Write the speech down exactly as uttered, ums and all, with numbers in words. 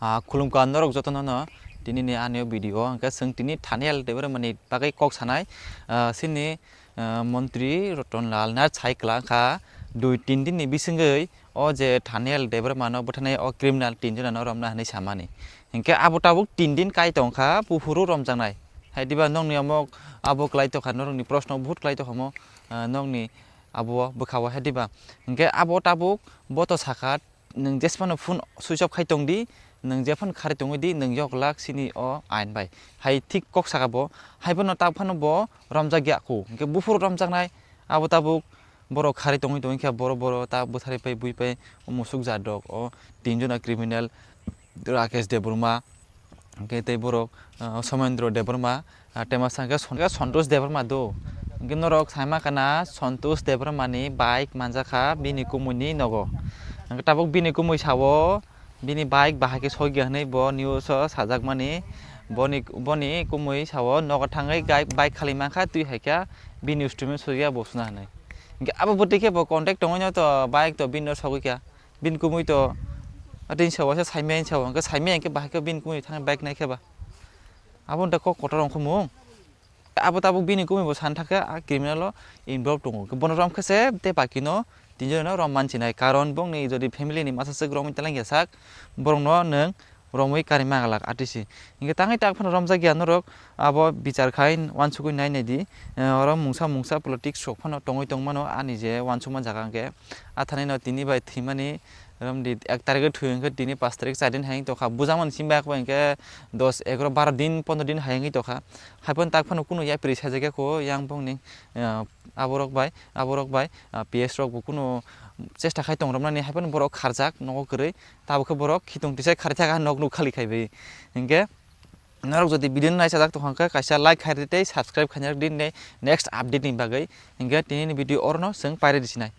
Ah, khulumkha norok jotono no tini ni ani o video, hwnkhe chwng tini Thaniel Debbarma ni bagwi kok sanai, ah, chini, ah, montri Roton Lal Nath sai kwlang kha, dui tin din ni bisingwi o je Thaniel Debbarma no bwtharnai o criminal tin jona no romna hinwi samani. Hwnkhe abo tabuk tin din kai tong kha, buphuru romjaknai. Hai diba nokni omo abo kwlai tong kha, norokni proshno buhut kwlai tong kha omo, ah, nokni abo bwkha o hai diba. Hwnkhe abo tabuk bo to sakha, nwng jesphano phone switch off khai tong di, nwng jephano kharwi tongwi di, nwng yok lak chini o ain bai. Hai thik kok saka bo, hai bono ta phano bo romjak ya kho. Hwnkhe buphuru romjaknai, abo tabuk borok kharwi tongwi tongwi khe borok, borok ta bwtharwi pai bui pai o musuk jat rok, o tin jona criminal, Rakesh Debbarma, hwnkhe tei borok, ah, Somendro Debbarma, ah, tema sa hwnkhe Son-, Santosh Debbarma do. Hwnkhe norok saima kana Santosh Debbarma ni bike manjakha bini kumui ni nogo. Hwnkhe tabuk bini kumui sao bini bike bahai khe sogya hinwi bo news o sajakmani. Boni, boni kumui sao nogo thangwi gai-, bike khali mankha twi haikha bini instrument sogya bo suna hinwi. Hwnkhe abo bwtwi khe bo contact tongwi no to bike to bini no sogwi kha. Bini kumui to atini sa waisa saimaya hinwi sa o, hwnkhe saimaya hinkhe bahai khe bini kumui thangwi bike nai khe ba. Abo wngkha kok kotor wngkha mung. Abo tabuk bini kumui bo san thakhe a criminal o involve tongo. Bono rom khe se tei baki no tin jona no rom mansinai. Karon bongni jodi family ni masa swk romwi talang ya sak, borok no nwng romwi kari magalak atisi. Hinkhe tangwi tak phano romjak ya norok abo bichar khai uansugwi nai nai di. Eh, oro mungsa mungsa politics rok phano tongwi tongmano ani je uansukma jaga hinkhe. A thani no tini bai thwimani romdi ek tarikh o thwi hinkhe tini pash tarikh char din hai wng tokha. Bujakmani simi bai hinkhe dos, egaro, baro din, pondro din hai wngwi tokha. Haiphano tak phano kunu yapri sajak ya kho yang bongni, eh, aborok bai, aborok bai, ah, P S rok bo kunu chesta khai tong romnani, haiphano borok kharjak nogo kwrwi. Tabuk khe borok khitung tisai kharwi thaka nok nuk khali khai bai. Hinkhe norok jodi video no naisajak tongkha khe kaisa like khai rw tei subscribe khaina rw di ne-, next update ni bagwi. Hinkhe tini ni video orono chwng pairi rw sinai.